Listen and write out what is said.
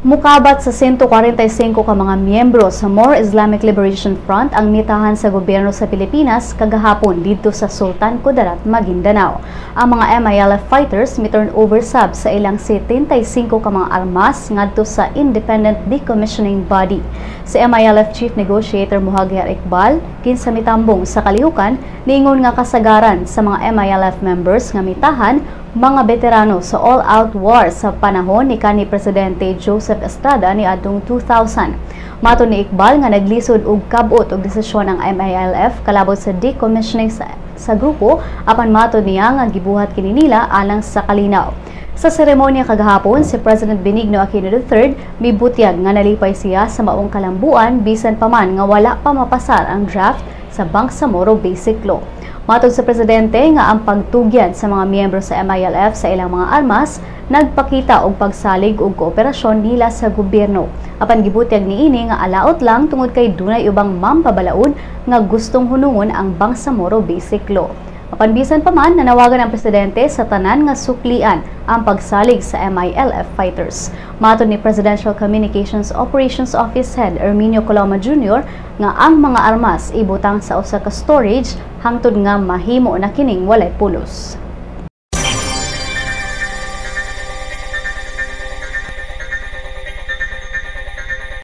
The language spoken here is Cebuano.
Mukabat sa 145 ka mga miyembro sa Moro Islamic Liberation Front ang mitahan sa gobyerno sa Pilipinas kagahapon didto sa Sultan Kudarat, Maguindanao. Ang mga MILF fighters mi-turn over sab sa ilang 75 ka mga armas ngadto sa Independent Decommissioning Body. Si MILF Chief Negotiator Mohagher Iqbal, kinsa mitambong sa kalihukan, niingon nga kasagaran sa mga MILF members nga mitahan mga veterano sa all-out war sa panahon ni kanhi Presidente Joseph Estrada niadtong 2000. Matod ni Iqbal nga naglisod og kabot og desisyon ang MILF kalabot sa decommissioning sa grupo, apan matod niya nga gibuhat kini nila alang sa kalinaw. Sa seremonya kagahapon, si President Benigno Aquino III mibutyag nga nalipay siya sa maong kalambuan bisan pa man nga wala pa mapasar ang draft sa Bangsamoro Basic Law. Matod sa presidente nga ang pagtugyan sa mga miyembro sa MILF sa ilang mga armas nagpakita og pagsalig og kooperasyon nila sa gobyerno. Apan gibutyag niini nga alaot lang tungod kay dunay ubang mampabalaod nga gustong hunungon ang Bangsamoro Basic Law. Apan bisan pa man, nanawagan ang presidente sa tanan nga suklian ang pagsalig sa MILF fighters. Matod ni Presidential Communications Operations Office Head Herminio Coloma Jr. nga ang mga armas ibutang sa usa ka storage hangtod nga mahimo na kining walay pulos.